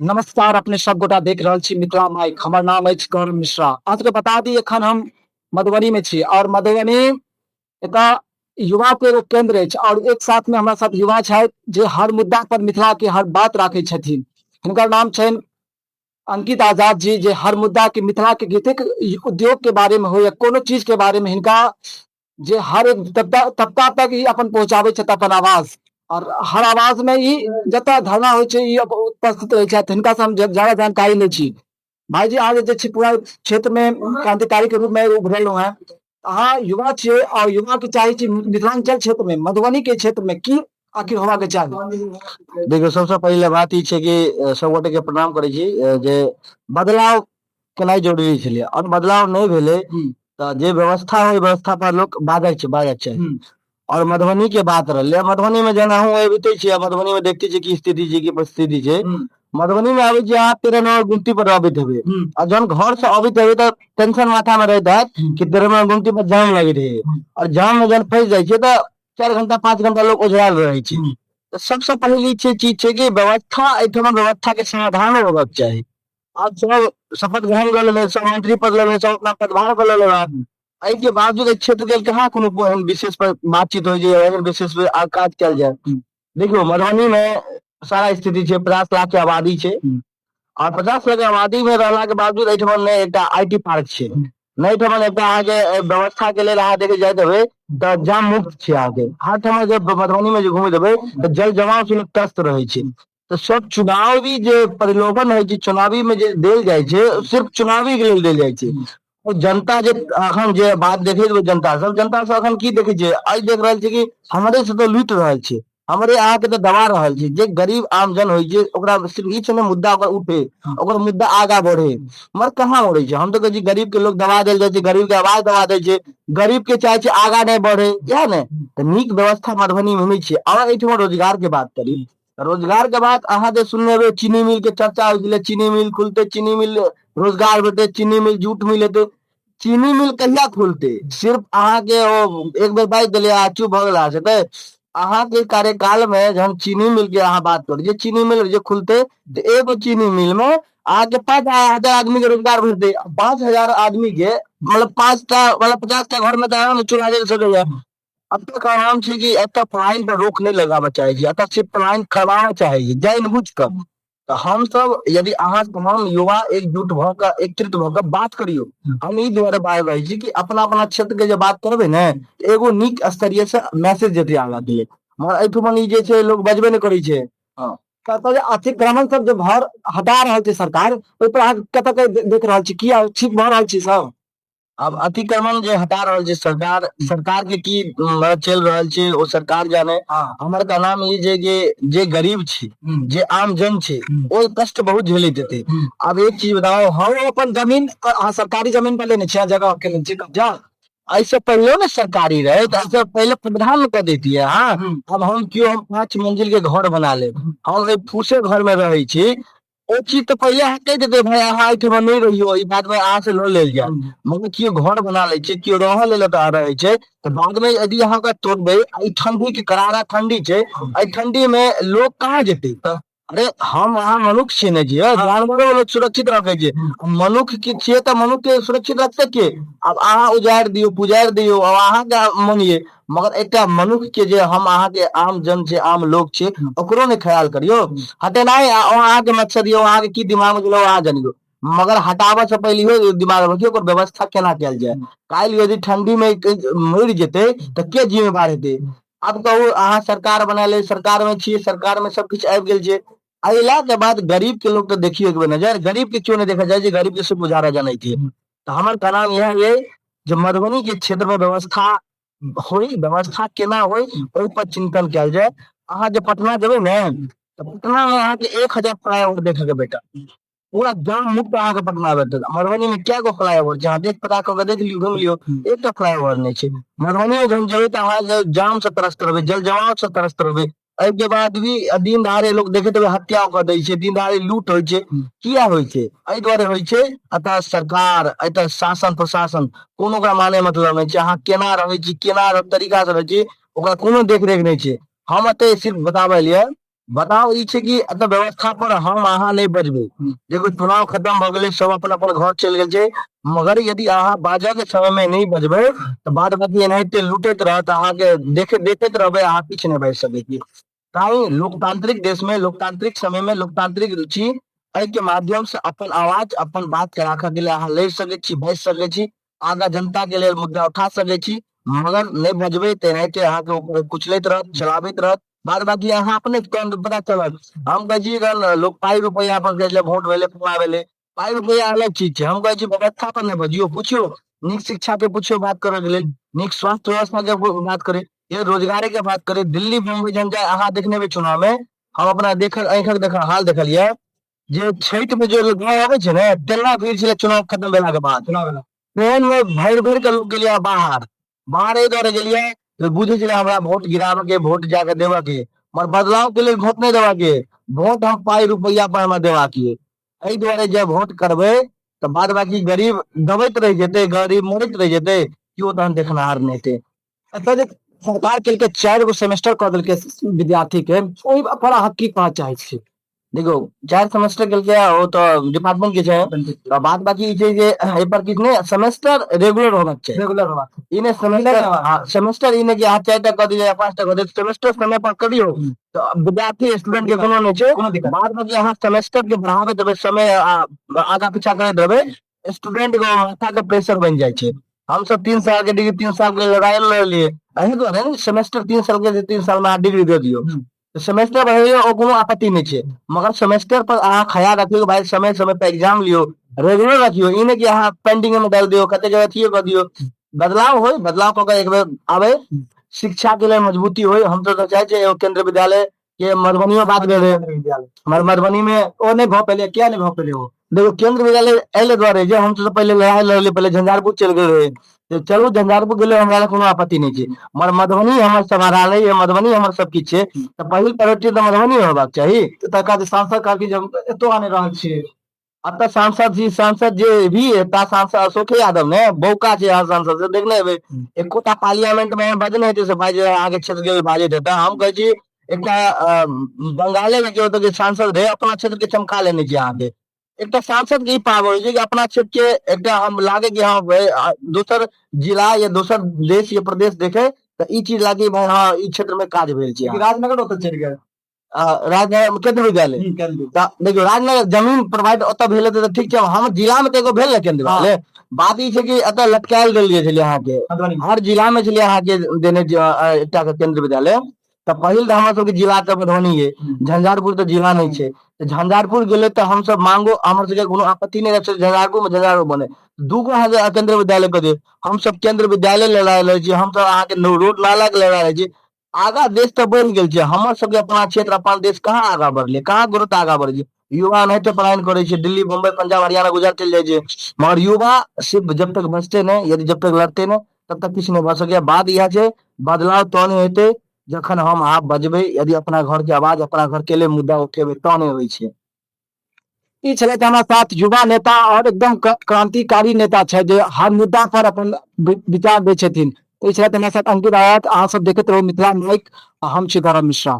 नमस्कार, अपने सब गोटा देख रहल छी मिथिला माइक। हमर नाम अछि गौरव मिश्रा। अहाँ सबके बता दी, एखन हम मधुबनी में छी और मधुबनी एतऽ युवा के एगो केंद्र अछि और एक साथ में हमरा साथ युवा छथि जे हर मुद्दा पर मिथिला के हर बात राखै छथिन। हिनकर नाम छनि अंकित आजाद जी, जे हर मुद्दा के मिथिला के जतेक उद्योग के बारे में हो या कोनो चीज के बारे में हिनका जे हर एक तबका तबका तक ई अपन पहुंचाबै छथि अपन आवाज, और हर आवाज में ई जतऽ धरना होइ छै ई उपस्थित रहै छथि। हिनका से हम ज्यादा जानकारी लै छी। भाईजी, अहाँ जे छै पूरा क्षेत्र में क्रांतिकारी के रूप में उभरल हैं, अहाँ युवा छियै और युवा के चाहे छी मिथिलांचल क्षेत्र में, मधुबनी के क्षेत्र में की आखिर होबा के चाही? देखियौ, सबसँ पहिले बात ई छै कि सब गोटे के प्रणाम करै छी जे बदलाव केनाइ जरूरी छलै और बदलाव नहि भेलै तऽ जे व्यवस्था होइ व्यवस्था पर लोक बाजै छै, बाजक चाही। और मधुबनी के बात रहलै, मधुबनी में जेना अहूँ अबिते छियै, मधुबनी में देखते छियै की स्थिति छै, की परिस्थिति छै। मधुबनी में आबै छियै अहाँ, 13 नंबर गुमती पर अबैत हेबै आ जहन घर से अबैत हेबै तऽ टेंशन माथा में रहैत हैत कि 13 नंबर गुमती पर जाम लगैत रहै और जाम में जहन फँसि जाइ छियै तऽ 4 घंटा 5 घंटा लोक ओझरायल रहै छै। तऽ सबसँ पहिल ई छै चीज छै कि व्यवस्था, एहिठमा व्यवस्था के समाधान होबाक चाही। आब सब शपथ ग्रहण कऽ लेले, सब मंत्री पद लेले, सब अपना पदभार कऽ लेले। एहिके बावजूद एहि क्षेत्र के कहाँ कोनो एहन विशेष पर बातचीत होइ जे एहन विशेष पर आ काज कयल जाय। देखियौ, मधुबनी में सारा स्थिति छै, 50 लाख के आबादी छै और 50 लाख के आबादी में रहला के बावजूद एहिठमा नहि एकटा I T park छै, नहि एहिठमा एकटा अहाँके व्यवस्था के लेल अहाँ देखे जाइत हेबै तऽ जाम मुक्त छै अहाँके हर ठमा। जे मधुबनी में जे घुमैत हेबै तऽ जल जमाव से लोक त्रस्त रहै छै। तऽ सब चुनावी जे प्रलोभन होइ छै, चुनावी में जे देल जाइ छै, सिर्फ चुनावी के लेल देल जाइ छै। और जनता जे अखन जे बात देखैत हेबै, जनता सब अखन की देखै छै, आइ देख रहल छै कि हमरे से तऽ लूटि रहल छै, हमरे अहाँके तऽ दबा रहल छै। जे गरीब आमजन होइ छै ओकरा सिर्फ ई छै ने मुद्दा ओकर उठे, ओकर मुद्दा आगा बढ़े, मगर कहाँ बढ़ै छै? हम तऽ कहै छी गरीब के लोग दबा देल जाइ छै, गरीब के आवाज दबा दै छै, गरीब के चाहे छै आगा नहि बढ़े, इएह ने तऽ नीक व्यवस्था मधुबनी मे नहि छै। और एहिठमा रोजगार के बात करी, रोजगार के बात अहाँ जे सुनने हेबै, चीनी मिल के चर्चा होइ छलै, चीनी मिल खुलते, चीनी मिल रोजगार भेटते, चीनी मिल जूट मिल हेतै। चीनी मिल कहिया खुलते? सिर्फ अहाँके ओ एक बेर बाजि देलियै आ चुप भऽ गेला से तऽ अहाँके कार्यकाल मे जहन चीनी मिल के अहाँ बात करू जे चीनी मिल जे खुलते तऽ एगो चीनी मिल मे अहाँके 5000 आदमी के रोजगार भेटतै। 5000 आदमी के मतलब पाँचटा, मतलब 50टा घर मे तऽ आराम चूल्हा जरि सकैया। अब तक आराम छै कि एतऽ पलायन पर रोक नहि लगाबऽ चाहै छी, एतऽ सिर्फ पलायन करबाबऽ चाहै छी जानि बुझि कऽ। तऽ हमसब यदि अहाँ तमाम युवा एकजुट भऽ कऽ, एकत्रित भऽ कऽ बात करियौ। हम ई दुआरे बाजि रहल छी कि अपना अपना क्षेत्र के जे बात करबै ने, एगो नीक स्तरीय से मैसेज जेतै आगाँ के लेल। मगर एहिठुमन ई जे छै लोक बजबे नहि करै छै। हँ, तऽ जे अतिक्रमण सब जे भर हटा रहल छै सरकार, ओहि पर अहाँ कतऽ के देख रहल छी? की ठीक भऽ रहल छै सब? आब अतिक्रमण जे हटा रहल छै सरकार, सरकार के की चलि रहल छै ओ सरकार जाने। हमर का नाम ई छै कि जे गरीब छै, जे आम जन छै, ओ कष्ट बहुत झेलैत हेतै। आब एक चीज बताउ, हम अपन जमीन अहाँ सरकारी जमीन पर लेने छियै, जगह के लेने छियै कब्जा? एहिसँ पहिले ने सरकारी रहे तऽ एहिसँ पहिले प्रधान कऽ दैतियै। हँ, आब हम केओ हम 5 मंजिल के घर बना लेब, हम एक फूसे घर में रहै छी, ओ चीज तऽ पहिले अहाँ कहि देतै, भाय अहाँ एहिठमा नहि रहियौ, ई बादमे अहाँ से लऽ लेल जायत। मगर केओ घर बना लै छै, केओ रहऽ लेल ओतऽ रहै छै, तऽ बादमे यदि अहाँ ओकरा तोड़बै, एहि ठंडी के करारा ठंडी छै, एहि ठंडी मे लोक कहाँ जेतै? अरे हम अहाँ मनुष्य छियै ने जी, जानवरो लोक सुरक्षित रखै छै, मनुष्य के छियै तऽ मनुष्य के सुरक्षित रखतै के? आब अहाँ उजाड़ि दियौ, पुजारि दियौ, आब अहाँके मन ये, मगर एकटा मनुष्य के जे हम अहाँके आम जन छै, आम लोक छै, ओकरो नहि ख्याल करियौ। हटेनाइ अहाँके मकसद यौ, अहाँके की दिमाग में गेलो अहाँ जानियौ, मगर हटाबऽ से पहिले इहो दिमाग में रखियौ ओकर व्यवस्था केना कयल जाय। काल्हि यदि ठंडी में मरि जेतै तऽ के जिम्मेवार हेतै? आब कहू, अहाँ सरकार बना ले, सरकार में छियै, सरकार में सब किछु आबि गेल छै, अयला के बाद गरीब के लोग तऽ देखियौ एक बेर नजर, गरीब के क्यों नहि देखा जाइ छै? गरीब के सिर्फ गुजारा जानै छै। तऽ हमर कहनाम इएह ये जे मधुबनी के क्षेत्र में व्यवस्था होइ, व्यवस्था केना होइ ओहि पर चिंतन कयल जाय। अहाँ जे पटना जेबै ने तऽ पटना मे अहाँके 1000 फ्लाईओवर देखऽ के भेटत, पूरा जाम मुक्त अहाँके पटना भेटत। मधुबनी मे कए गो फ्लाईओवर छै? अहाँ देख पता कऽ के देख लियौ, घुमि लियौ, एकटा फ्लाईओवर नहि छै। मधुबनी मे जहन जेबै तऽ अहाँ जाम से त्रस्त रहबै, जल जमाव से त्रस्त रहबै। एहिके बाद भी दिन दहाड़े लोक देखैत हेबै हत्या कऽ दै छै, दिन दहाड़े लूट होइ छै। किया होइ छै? एहि दुआरे होइ छै, एतऽ सरकार, एतऽ शासन प्रशासन कोनो ओकरा माने मतलब नहि छै। अहाँ केना रहै छी, केना तरीका से रहै छी, ओकरा कोनो देखरेख नहि छै। हम एतऽ सिर्फ बताबै लिए बताउ ई छै कि एतऽ व्यवस्था पर हम अहाँ नहि बजबै। देखो चुनाव खतम भऽ गेलै, सब अपन अपन घर चलि गेल छै, मगर यदि अहाँ बाजऽ के समय मे नहि बजबै तऽ बाद बाकी एनाहिते लूटैत रहत अहाँके, देखे देखैत रहबै, अहाँ किछु नहि बाजि सकै छी। ताहि लोकतांत्रिक देश मे, लोकतांत्रिक समय मे, लोकतांत्रिक छी, एहि के माध्यम से अपन आवाज, अपन बात के राखऽ के लेल अहाँ लड़ि सकै छी, बाजि सकै छी, आगा जनता के लेल मुद्दा उठा सकै छी। मगर नहि बजबै तऽ एनाहिते अहाँके ऊपर कुचलैत रहत, चलाबैत रहत, बाद बाकी अहाँ अपने पता चलत। हम कहै छी अगर लोक पाइ रुपैआ पर कहै छै वोट भेलै, फल्लाँ भेलै, पाइ रुपैआ अलग चीज छै। हम कहै छी व्यवस्था पर नहि बजियौ, पुछियौ नीक शिक्षा के, पुछियौ बात करऽ के लेल, नीक स्वास्थ्य व्यवस्था के बात करे, ये रोजगारे के बात करे। दिल्ली बम्बई जहन जाय अहाँ देखने हेबै चुनाव मे, हम अपना देखल आँखिक देखल हाल देखलियै जे छठि मे जे गाँव अबै छै ने तेना भीड़ छलै चुनाव खत्म भेला के बाद। ट्रेन मे भरि भरि के लोक गेलियै बाहर बाहर। एहि दुआरे गेलियै जे बुझै छलै हमरा वोट गिराबऽ के, वोट जाके देबऽ के, मगर बदलाव के लेल वोट नहि देबऽ के, वोट हम पाइ रुपैआ पर हमरा देबाक ये। एहि दुआरे जे वोट करबै तऽ बाद बाकी गरीब दबैत रहि जेतै, गरीब मरैत रहि जेतै, केओ तहन देखनिहार नहि हेतै। एतऽ जे सरकार केलकै 4 गो सेमेस्टर कऽ देलकै विद्यार्थी के, ओहि पर अहाँ की कहऽ चाहै छी? देखियौ 4 सेमेस्टर केलकै ओ तऽ डिपार्टमेंट के छै, तऽ बात बाकी ई छै जे एहि पर किछु नहि, सेमेस्टर रेगुलर होबाक चाही। रेगुलर होबाक चाही। ई नहि सेमेस्टर, हँ सेमेस्टर ई नहि कि अहाँ 4टा कऽ दियौ या 5टा कऽ दियौ, सेमेस्टर समय पर करियौ तऽ विद्यार्थी स्टूडेंट के कोनो नहि छै। कोनो दिक्कत। बाद बाकी अहाँ सेमेस्टर के बढ़ाबैत देबै समय आ आगाँ पीछा करैत रहबै, स्टूडेंट के माथा के प्रेशर बनि जाइ छै। हमसब 3 साल के डिग्री 3 साल के लड़ाई लड़लियै एहि दुआरे ने, सेमेस्टर 3 साल के, 3 साल में अहाँ डिग्री दे दियौ। सेमेस्टर बढ़ैयौ ओ कोनो आपत्ति नहि छै, मगर सेमेस्टर पर अहाँ ख्याल रखियौ भाई, समय समय पर एग्जाम लियौ, रेगुलर रखियौ, ई नहि कि अहाँ पेंडिंग में डालि दियौ, कतेक अथियो कऽ दियौ। बदलाव होइ, बदलाव कऽ के एक बेर आबै, शिक्षा के लेल मजबूती होइ। हम तऽ चाहै छियै एगो केंद्र विद्यालय के मधुबनी में बात भेलै, हमर मधुबनी में ओ नहि भऽ पेलै, किया नहि भऽ पेलै ओ? देखो केंद्र विद्यालय एहि दुआरे जे हम सब पहिले लड़ाई लड़लियै, पहिले झंझारपुर चलि गेल रहे, तऽ चलू झंझारपुर गेलै हमरा कोनो आपत्ति नहि छै, मगर मधुबनी हमर समाहरणालय यऽ, मधुबनी हमर सब किछु छै, तऽ पहिल प्रायोरिटी तऽ मधुबनी होबाक चाही। एतुका जे सांसद कहलखिन जे हम एतौ आनि रहल छियै। एतऽ सांसद जी, सांसद जे भी एता सांसद अशोके यादव ने बौका छै यहाँ सांसद, से देखने हेबै एकोटा पार्लियामेंट मे बजने हेतै से भाई जे अहाँके क्षेत्र के बाजैत हेतै। हम कहै छी एकटा बंगाले मे केओ के सांसद रहे, अपना क्षेत्र के चमका लेने छै अहाँके। एकटा सांसद के ई पावर होइ छै कि अपना क्षेत्र के एकटा हम लागे कि हाँ भाई, दोसर जिला या दोसर देश या प्रदेश देखे तऽ ई चीज लागे भाई हाँ ई क्षेत्र में काज भेल छै। राजनगर ओतऽ चलि गेल राजनगर केंद्र विद्यालय। देखियौ राजनगर जमीन प्रोवाइड ओतऽ भेल हेतै तऽ ठीक छै, हम जिला मे तऽ एगो भेल ने केंद्र विद्यालय। बात ई छै कि एतऽ लटकायल गेल जे छलै अहाँके, हर जिला मे छलै अहाँके देने एकटा केंद्र विद्यालय। तऽ पहिल तऽ हमर सबके जिला तऽ मधुबनी ये, झंझारपुर तऽ जिला नहि छै, तऽ झंझारपुर गेलै तऽ हमसब मांगो, हमर सबके कोनो आपत्ति नहि रहै झंझारपुर मे झंझारपुर बने, दूगो अहाँके केंद्र विद्यालय कऽ दियौ। हमसब केंद्र विद्यालय लड़ा रहल छी, हमसब अहाँके रोड नाला के लड़ा रहल छी। आगा देश तऽ बढ़ि गेल छै, हमर सबके अपना क्षेत्र अपन देश कहाँ आगा बढ़लै, कहाँ ग्रोथ आगा बढ़ै छै? युवा एनाहिते पलायन करै छै, दिल्ली बम्बई पंजाब हरियाणा गुजरात चलि जाइ छै, मगर युवा सिर्फ जब तक बचते नहि, यदि जब तक लड़ते नहि तब तक किछु नहि भऽ सकैया। बात इएह छै बदलाव तहने हेतै जखन हम अहाँ बजबै, यदि अपना घर के आवाज अपना घर के लेल मुद्दा उठेबै तहने होइ छै। ई छलथि हमरा साथ युवा नेता और एकदम क्रांतिकारी नेता छथि जे हर मुद्दा पर अपन विचार दै छथिन। तऽ ई छलथि हमरा साथ अंकित आजाद। अहाँ सब देखैत रहू मिथिला माइक आ हम छी गौरव मिश्रा।